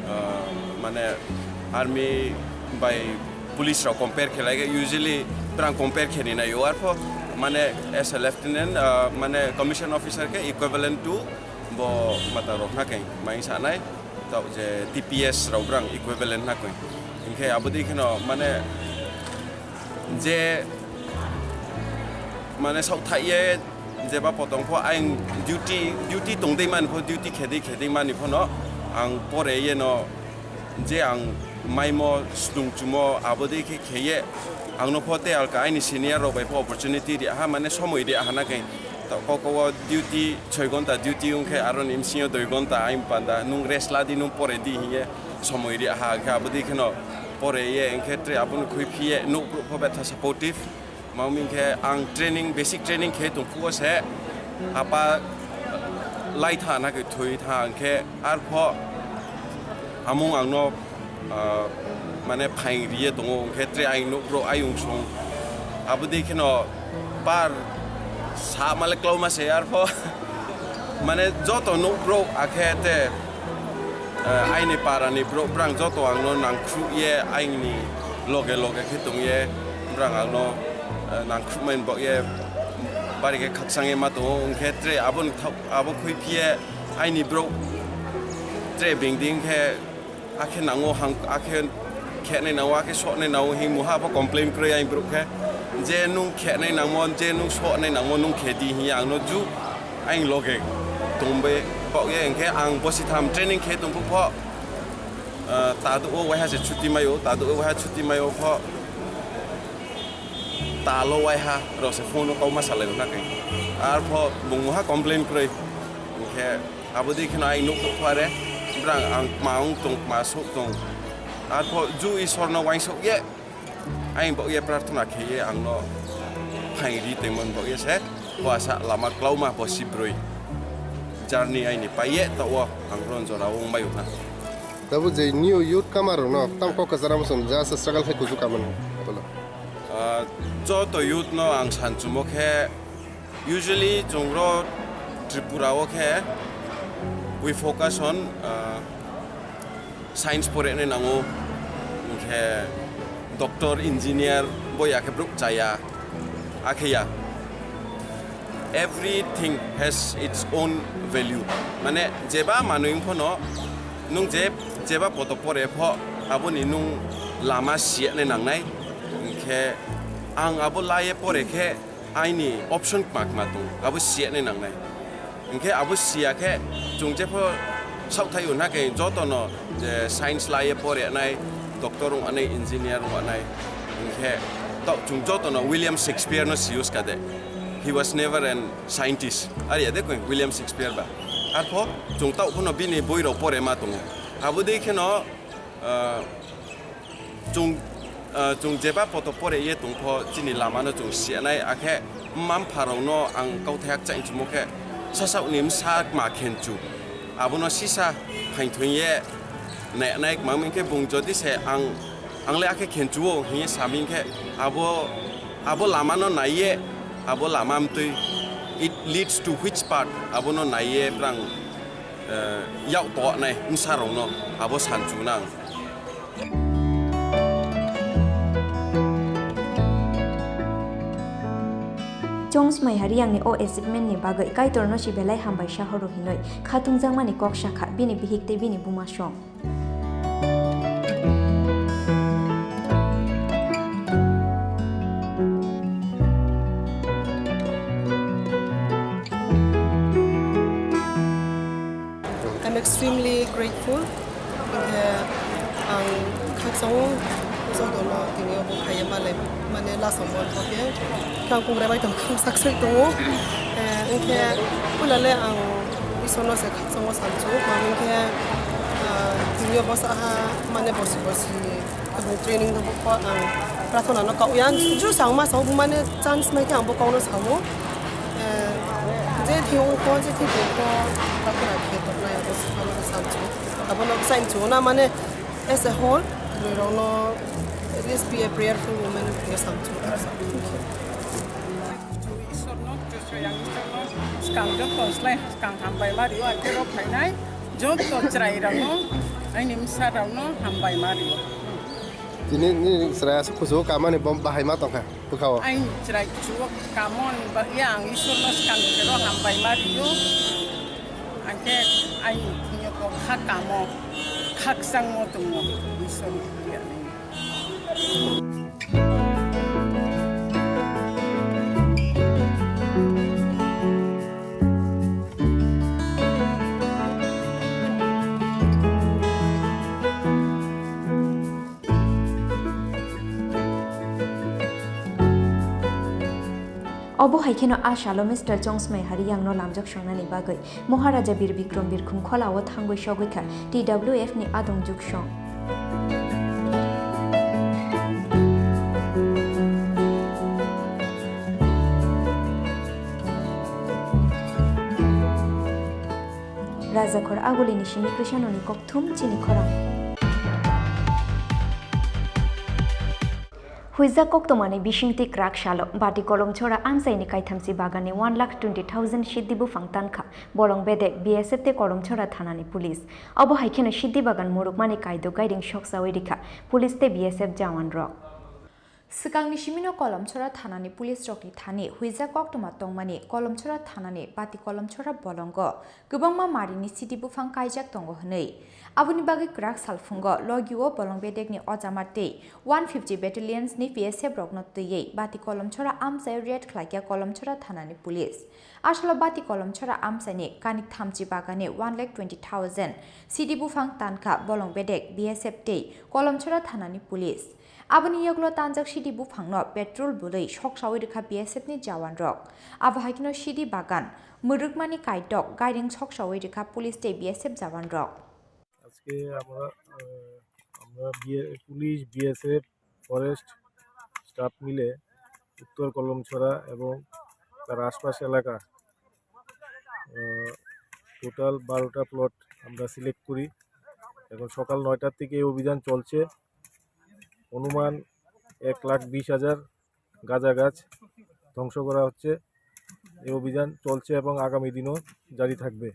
ah, mane army bai police rok compare khe lai khe, usually brang compare khe ni nai o, arpho mane as a lieutenant, ah, mane commission officer khe equivalent to bo mata rok na khe mai sanai, tao je T P S rok brang equivalent na khe. Hinkhe abo dei kheno mane je mane saothai ye jeba potong pho ayang duty, duty tong dei mani pho, duty khe dei khe dei mani pho no ang pore ye no je ang maimo snung chumo abo dei khe khe ye ang no pho tei alka aini senior rok bai pho opportunity ri ha, mane somoi ri ha na khe. To kok o duty soi gonta duty wng khe aro ni bsing o dui gonta ayang panda nung rest la di, nung pore di hing ye somoi ri ha khe abo dei kheno pore ye, hing khe tre abo no khui phi ye nuk pho betha supportive. Mami hing khe ang training, basic training khe tong phuo se apa lai tha na khe thui tha hing khe arpho amung ang no ah, mane phaing riye tongo, hwnkhe tre ayang nukbro ayung song. Abo dei kheno par sa male klauma se arpho. Mane joto nukbro akhe te, eh, aini para ni bro brang joto ang no nangkhru ye, aini loge loge khe tong ye, brang ang no, eh, nangkhru main bo ye, bari khe khakchang ye ma tongo, hwnkhe tre abo ni thok, abo khui phi ye, aini bro tre bing ding khe, akhe nango hang, akhe khenai nango, akhe sonai nango, hing muha pho complain kwrwi ayang bro khe, je nung khenai nangmo, je nung sonai nangmo, nung khe di hing ye ang no ju ayang loge tongbe bo ye, hwnkhe ang bosi tham training khe tong pho, ah, tado o waiha se chuti mayo, tado o waiha chuti mayo pho, talo waiha rok se phone o kok ma salai rok na khe, arpho bung muha complain kwrwi, hwnkhe. Abo dei kheno ayang nuk tok pho are, brang ang kma wng tong, kma sok tong. Arpho ju Isor no uaing sok ye, ayang bo ye prarthana khe ye ang no phaing ri tongmani bo ye se, bo asa lama klauma bo si brwi. Journey aini pai ye, to o ang ron jora wng bai wng ha. Tabuk je new youth kama rok no, tam kok kwchara muchung ja sa struggle khai kuchuk kama no, bolo. Ah, joto youth no ang san chumo khe, usually chwng ro Tripura o khe we focus on, ah, science porinai nango, hwnkhe doctor, engineer bo ya khe bwrwk chaya, akhe ya. Everything has its own value. Mane jeba manwi wng phano nwng je, jeba poto pore pho aboni nwng lama siyanai nangnai. Hwnkhe ang abo laye pore khe aini option kma kma tong, abo siyanai nangnai. Hwnkhe abo siya khe chwng jepho saothai hwnkhe jotono je science laye porenai, doctor wngnai, engineer wngnai, hwnkhe to chwng jotono William Shakespeare no si use kade. He was never an scientist. Ari ade koi William Shakespeare ba. Arpho chwng tao phano bini boi rok pore ma tongo. Abo dei kheno, ah, Chwng, ah, chwng jeba poto pore ye tong pho, chini lama no chwng siyanai, akhe mma mpha rok no ang kauthai hakchai chwngmo khe, sasak ni bwsa kma khenchu, abono sisa phaingthwng ye nainai kma wngkhe bung jodi se ang, ang le akhe khenchu o hing ye sami khe, abo, abo lama no nai ye, abo lama mtwi It leads to which part? Abono naiye prang, eh, yak toaknai bwsarokno abo sanchunang. Chong Smai Hari Yangni o achievement ni bagwi Kaitorno si belai hambai sa horo hinwi khatungjakmani kok sakha bini bihik tei bini buma song. I'm extremely grateful. Hingke ang khakchangno jotono tini obo phaiye malai mane last o month o khe ang kongrai bai tongkha, saksak tongo. Eh, hingke pulale ang Isorno se khakchangno salchu, mamo hingke, ah, tini obo saha mane bosi bosi. Tabuk training no bo kok ang prathana no kok ya. Ju sang ma sao mane chance mai khe ang bo kok no sao. Eh, je thi ung ko, je thi bo ko, prathana khe tok nai bo sa ma sa chu. Abo no sa chu na mane as a whole, roi rok no at least be a prayerful woman ya sa chu. Isor no, Isor no, skang joto slai, skang hambai ma rio, ake rok phainai, joto chwrai rok no, aini bwsa rok no hambai ma rio. Tini ni chwrai aswk kuchugo kamani bom bahai ma tongkha bwkhao. Aini chwrai kuchugo kamon ba ya ang Isor no skang joto rok hambai ma rio. Angke aini thungo kok kha kamo, khakchangmo tongo Isor ni ya. Obo hai kheno a salo Mister Chongsmai Hari Yangno lamjak songnani bagwi Maharaja Bir Bikram Birkhung Khola o thangwi sogwi kha T W F ni adong juksong. Rajakhor Agulini simi Krishanoni kokthum chini khorang. Huijak koktwmani bisingtwi kwrak salo Bati Kolomchora amchaini kaithamchi baganni one lakh twenty thousand siddhi buphang tankha bolong bedek B S F tei Kolomchora thanani police. Obo hai kheno siddhi bagan murukmani kaido gairing soksawi rikha police tei B S F jawan rok. Swkangni simino Kolomchora thanani police rokni thani huijak koktwma tongmani Kolomchora thanani Bati Kolomchora bolongo kwbangma marini siddhi buphang kaijak tongo hwnwi. Aboni bagwi kwrak salphungo logio bolong bedekni ojama tei one fifty battalions ni B S F rokno twiwi Bati Kolomchora amchaio raid khlaikha Kolomchora thanani police. Asalo Bati Kolomchora amchaini kanik thamchi bagani one lakh twenty thousand siddhi buphang tankha bolong bedek B S F tei Kolomchora thanani police. Aboni yagulo tanjak siddhi buphangno petrol bwlwi soksawi rwkha B S F ni jawan rok. Abo hai kheno siddhi bagan mwrwkmani kaitok gairing soksawi rwkha police tei B S F jawan rok. আজকে আমরা, আহ, আমরা BA-, police, BSF, forest staff মিলে উত্তর কলমছড়া এবং তার আশপাশ এলাকা, আহ, টোটাল বারোটা প্লট আমরা সিলেক্ট করি। এখন সকাল নয়টার থেকে এই অভিযান চলছে। অনুমান এক লাখ বিশ হাজার গাঁজা গাছ ধ্বংস করা হচ্ছে। এই অভিযান চলছে এবং আগামী দিনও জারি থাকবে।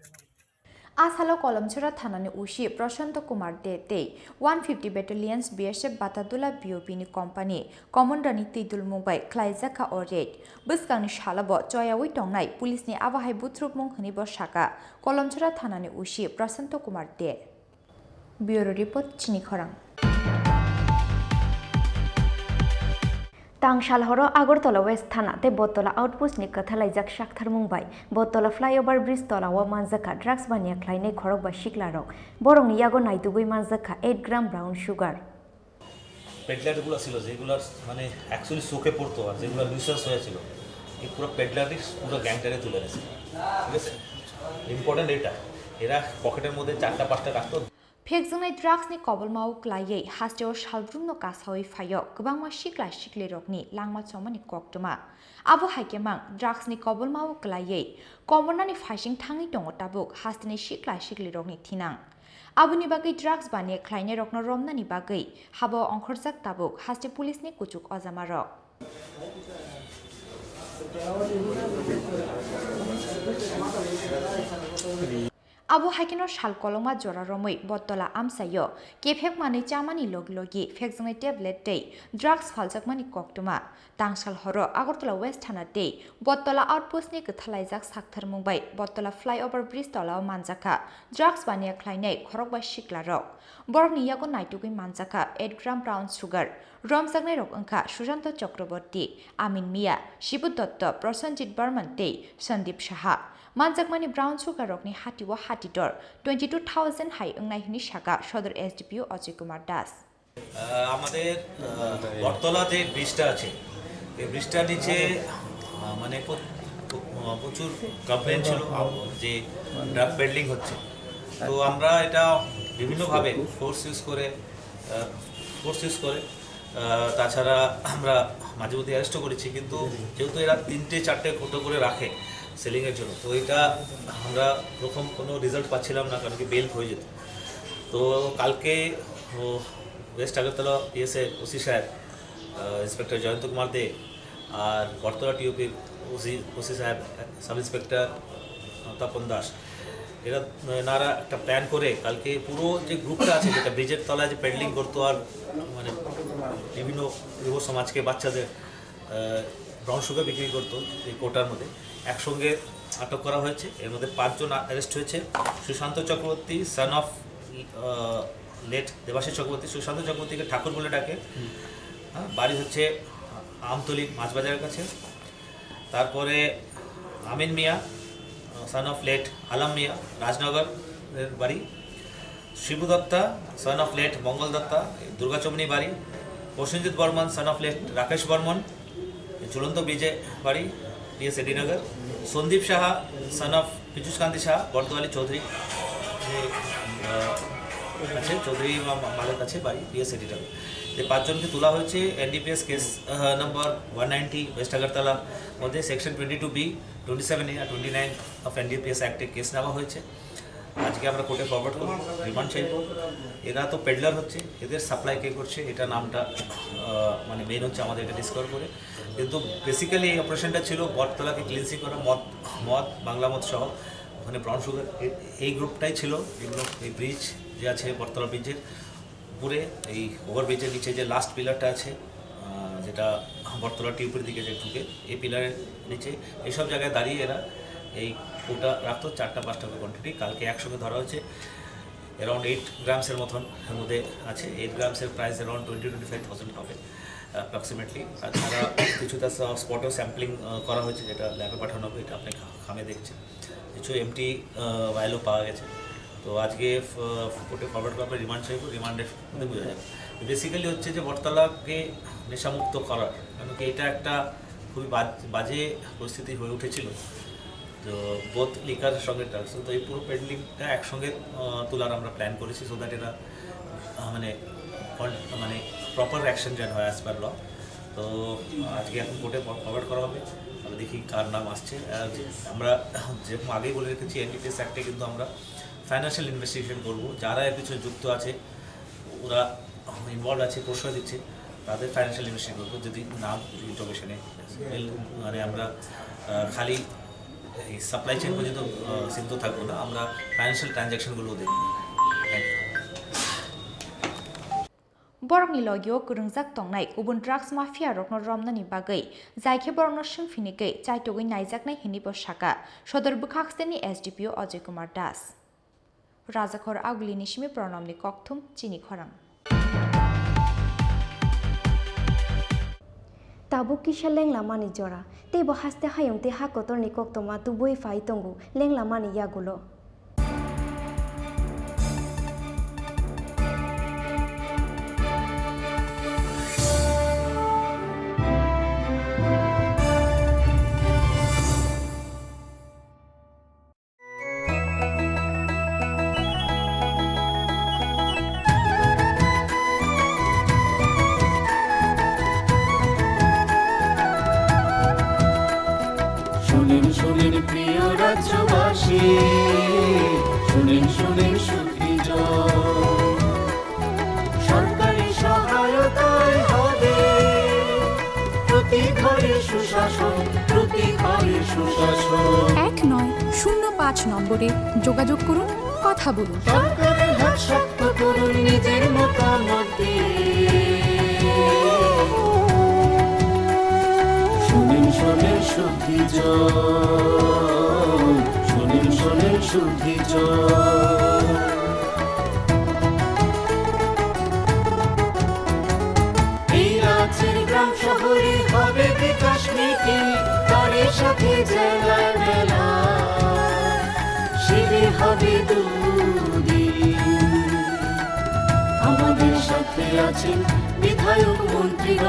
Asalo Kolomchora thanani O C Prashanto Kumar De tei one fifty Battalions B S F Batadula B O P ni company commander ni twidulmung bai khlaijakha o raid. Bwskangni salobo choyawi tongnai police ni abo hai buthrukmung hwnwi bo sakha Kolomchora thanani O C Prashanto Kumar De. Bureau Report, Chini Khorang. Tang salhoro Agartala West Thana tei Bottola Outpost ni kwthalaijak saktharmung bai Bottola Flyover Bridge tola o manjakha drugs baniya khlainai khorokba siklarok. Borokni yago naitugwi manjakha eight gram brown sugar. পেডলারগুলো ছিল, যেগুলো মানে অ্যাকচুয়ালি চোখে পড়তো আর যেগুলো লুজার্স হয়েছিল, এই পুরো পেডলারই পুরো গ্যাংটারে তুলে এনেছে। ঠিক আছে, ইম্পর্টেন্ট এটা। এরা পকেটের মধ্যে চারটা পাঁচটা রাখতো। Phekjaknai drugs ni kobolma o kwlaiwi hasteo salbrumno kasawi phaio kwbangma sikla siklirokni langma chomani koktwma. Abo hai khe mang drugs ni kobolma o kwlaiwi komornani phaising thangwi tongo tabuk hasteni sikla siklirokni thinang. Aboni bagwi drugs baniya khlainairokno romnani bagwi habo ongkhorjak tabuk haste police ni kuchuk ojamarok. Abo hai kheno sal kolokma jora romwi Bottola amchaio kephek manwi chamani logi logi phekjaknai tablet tei drugs phaljakmani koktwma. Tangsal horo Agartala West Thana tei Bottola Outpost ni kwthalaijak saktharmung bai Bottola Flyover Bridge tolao manjakha drugs baniya khlainai khorokba siklarok. Borokni yago naitugwi manjakha eight gram brown sugar. Romjaknairok wngkha Sushanto Chakraborty, Amin Mia, Shibu Dotto, Prosenjit Barman tei Sandeep Saha. Manjakmani brown sugar rokni hatio hati dor twenty two thousand hai wngnai hwnwi sakha Sodor S D P O Ajay Kumar Das. আহ, আমাদের, আহ, বটতলা যে ব্রিজটা আছে, এই ব্রিজটার নিচে, আহ, মানে প্র-, প্র-, আহ, প্রচুর কমপ্লেন ছিল, আহ, যে ড্রাগ পেডলিং হচ্ছে। তো আমরা এটা বিভিন্নভাবে ফোর্স ইউজ করে, আহ, ফোর্স ইউজ করে, আহ, তাছাড়া আমরা মাঝে মধ্যে অ্যারেস্টও করেছি, কিন্তু যেহেতু এরা তিনটে চারটে কোটো করে রাখে সেলিংয়ের জন্য, তো এটা আমরা প্রথম কোনো রেজাল্ট পাচ্ছিলাম না, কারণ কি বেল হয়ে যেত। তো কালকে ও ওয়েস্ট আগরতলা পিএসএ ওসি সাহেব, আহ, ইন্সপেক্টর জয়ন্ত কুমার দে আর বটতলা টিওপির ওসি, ওসি সাহেব, সাব ইন্সপেক্টর, আহ, তপন দাস, এরা, আহ, এনারা একটা প্ল্যান করে কালকে পুরো যে গ্রুপটা আছে, যেটা ব্রিজের তলায় যে পেডলিং করতো আর মানে বিভিন্ন যুব সমাজকে, বাচ্চাদের, আহ, ব্রাউন সুগার বিক্রি করতো এই কোটার মধ্যে, একসঙ্গে আটক করা হয়েছে। এর মধ্যে পাঁচজন আ-, অ্যারেস্ট হয়েছে। সুশান্ত চক্রবর্তী, সন অফ, আহ, লেট দেবাশিস চক্রবর্তী, সুশান্ত চক্রবর্তীকে ঠাকুর বলে ডাকে। হ্যাঁ, বাড়ি হচ্ছে আমতলি মাছবাজারের কাছে। তারপরে Amin Mia, son of late Alam Mia, Rajnagar এর বাড়ি। Shibu Datta, son of late Mangal Datta, Durgachowmuhani বাড়ি। Prasenjit Barman, son of late Rakesh Barman, ঝুলন্ত ব্রিজে বাড়ি, PS AD Nagar. Sandip Saha, son of Piyush Kanti Saha, Bardowali Chowdhury, যে, আহ, আছে, চৌধুরী মা-, মা-, মালের কাছে বাড়ি, পিএস এডি নগর। যে পাঁচজনকে তোলা হয়েছে NDPS case, ah, number one ninety west Agartala মধ্যে section twenty two B, twenty seven A আর টোয়েন্টি নাইন অফ এনডিপিএস অ্যাক্টে কেস নেওয়া হয়েছে। আজকে আমরা কোর্টে ফরওয়ার্ড করবো, রিমান্ড চাইবো। এরা তো পেডলার হচ্ছে, এদের সাপ্লাই কে করছে, এটা নামটা, আহ, মানে মেইন হচ্ছে আমাদের এটা ডিসকভার করে। কিন্তু বেসিক্যালি এই অপারেশনটা ছিল বটতলাকে ক্লিনসিং করা, মদ, মদ, বাংলা মদ সহ ওখানে ব্রাউন সুগার, এ-, এই গ্রুপটাই ছিল, যেগুলো এই ব্রিজ যে আছে বটতলা ব্রিজের উপরে, এই ওভারব্রিজের নিচে যে লাস্ট পিলারটা আছে, আহ, যেটা বটতলা টিউবের দিকে যে ঢুকে, এই পিলারের নিচে এইসব জায়গায় দাঁড়িয়ে এরা এই কোটা রাখতো চারটা পাঁচটা করে কোয়ান্টিটি। কালকে একসঙ্গে ধরা হয়েছে অ্যারাউন্ড এইট গ্রামসের মতন এর মধ্যে আছে। এইট গ্রামসের price around twenty twenty five thousand হবে অ্যাপ্রক্সিমেটলি। তাছাড়া কিছু তার স্পটও স্যাম্পলিং করা হয়েছে, যেটা ল্যাবে পাঠানো হবে, এটা আপনি খা-, খামে দেখছেন। কিছু এমটি ভাইলও পাওয়া গেছে। তো আজকে ফ-, কোর্টে ফরওয়ার্ড করে রিমান্ড চাইবো, রিমান্ডের মধ্যে বোঝা যাবে। বেসিক্যালি হচ্ছে যে বটতলাকে নেশামুক্ত করার, কারণ কি এটা একটা খুবই বাজ-, বাজে পরিস্থিতি হয়ে উঠেছিল। তো বোথ লিকারের সঙ্গে ড্রাগস, তো এই পুরো পেডলিংটা একসঙ্গে, আহ, তোলার আমরা প্ল্যান করেছি, সো দ্যাট এরা, আহ, মানে কন-, মানে প্রপার অ্যাকশন যেন হয় অ্যাজ পার ল। তো আজকে এখন কোর্টে ফরওয়ার্ড করা হবে, আমরা দেখি কার নাম আসছে। আর আমরা যেরকম আগেই বলে রেখেছি, এনডিপিএস অ্যাক্টে কিন্তু আমরা ফাইন্যান্সিয়াল ইনভেস্টিগেশন করবো, যারা এর পিছনে যুক্ত আছে, ওরা ইনভলভ আছে, প্রশ্রয় দিচ্ছে, তাদের ফাইন্যান্সিয়াল ইনভেস্টিগেশন করবো। যদি নাম ইন্ট্রোগেশনে মানে আমরা, আহ, খালি এই সাপ্লাই চেইন পর্যন্ত, আহ, সীমিত থাকবো না, আমরা ফাইন্যান্সিয়াল ট্রানজ্যাকশনগুলোও দেখবো। Thank you. Borokni logio kwrwngjak tongnai kubun drugs mafia rokno romnani bagwi, jai khe borokno swngphinigwi chaitugwi naijaknai hinwi bo sakha Sodor bwkhakseni S D P O Ajay Kumar Das. Rajakhor Agulini simi Pronomni kokthum chini khorang. Tabuk kisa lenglamani jora, teibo haste hayung tei ha kotorni koktoma tubui phai tongo lenglamani yagulo. শুনেন, শুনেন প্রিয় রাজ্যবাসী, পাঁচ নম্বরে যোগাযোগ করুন, কথা বলুন। সরকারের হাত শক্ত করুন নিজের মতামত দিয়ে। শুনুন, শুনুন শুদ্ধি জল, শুনুন, শুনুন শুদ্ধি জল। এই রাজ্যের গ্রাম শহরে হবে বিকাশ মিছিল, তারই সাথে জেলার মেলা। শিবির হবে দুদিন। আমাদের সাথে আছেন বিধায়ক, মন্ত্রী,